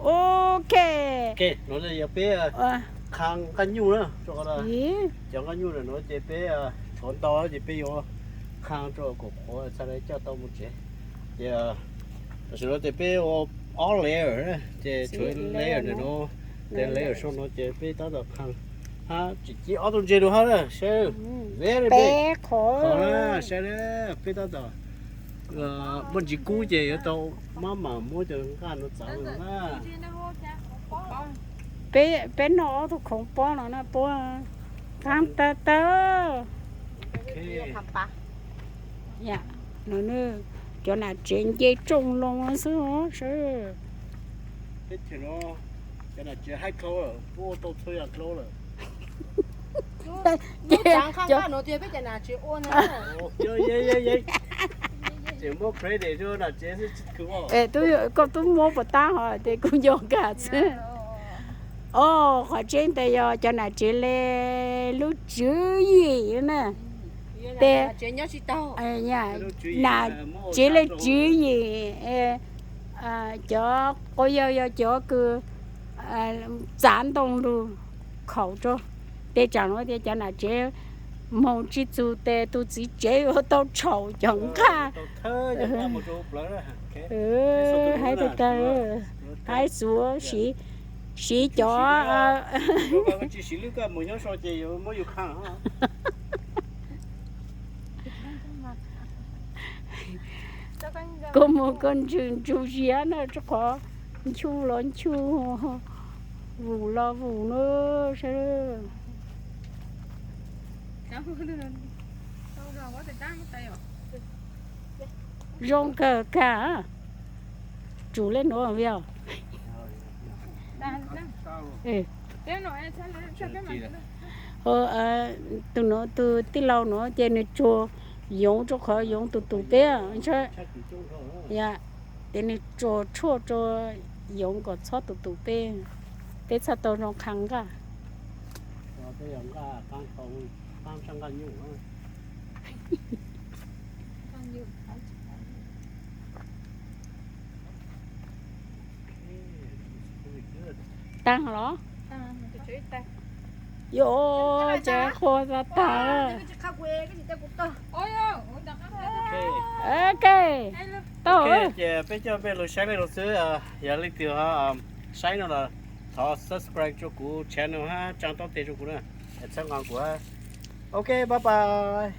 Ok. Ok, no yog peb qha nqaij nyuj na, rau qhov cov nqaij nyuj ntawm no ces peb tshuav ntau ces peb yuav qha rau kom qhuav txhaj le coj tau mus tsev. Ces tam sim no ces peb ua ob layer na, ces tshuav layer ntawm no, ces layer saum no ces peb tab tom qha hab tsis cib ob tug ntses rau hab na, saib, very big, qhov na, saib na, peb tab tom muaj ntsis kub ces yuav tau maj mam muab cov nqaij no txav na. Peb noj ob tug khoov pob no na puab, qab tawg tawg. Cov nam tsev nce tsooj loo xwb os. Koj tub muab puas tab hos ces kuv nco kag xwb. Os, qhov tseeb tes yog cov nam tsev le lub tswv yim na. Tes nam tsev le tswv yim, cov quas yawg yog cov kws txav ntoo lug khaum rau. Tes tsaam no tias cov nam tsev moog tsi txug tes tus txiv tsev yuav tau tshaum cov nqaj. Hais tag tag, hais xuav siv cov kua muag kua ntswg ntsug ziab na, rau qhov nchuj los nchuj, vus los vus na. Zoo kawg kag. Tsum le nuav vim tus nuav tus tij laug nuav ces nwg tsuag yoov rau qhov yoov tus tus peb, ces nwg tsuag tshuaj rau yoov kom txhob tus tus peb, peb txhaj tau zoo qha nqaj. Taag los? Yuav, ces qhua tag tag. Ok, tau. Ces peb coj peb lug saib le nuav xwb, yog leej twg saib no los thov subscribe rau kuv channel hab tsaa taub teg rau kuv na, txhawb nqa kuv. Ok, bye bye.